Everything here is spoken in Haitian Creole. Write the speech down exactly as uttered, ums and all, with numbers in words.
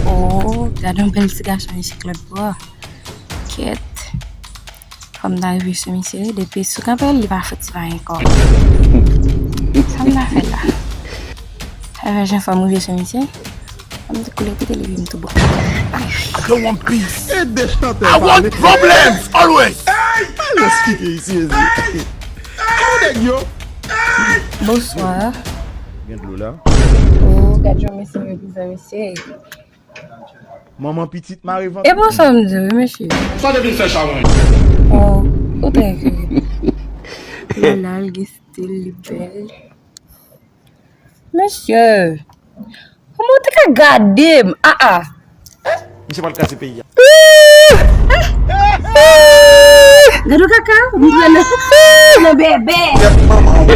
Oh, gade yon bèl ti gason isit lòt bò. Kèt. Fò m ta rive sou misye wi, depi sou kanpe l, li pa fouti pa gen kò. Sa m ta fè la? Sa fè jan fò m rive sou misye. Fò m dekoule kite li vin tou bon. I don't want peace. E de chantè I want pale. Problems always. Al esplike isi, ezi. Kòman nèg yo? Bonswa. Gen dlo la. Oh, gad jan mesye reprezan mesye. Manman pitit mare vant. E bon sa m di wi, mesye. Sa te vin fè chawony. Oh, ou trè kere. Li la, l gen stil, li bèl. Mesye, kòman w te ka gade m? Ah, ah. Misye pral kraze peyi a. Gade w kaka, m pran nan, nan bèbè. Tèt manman w.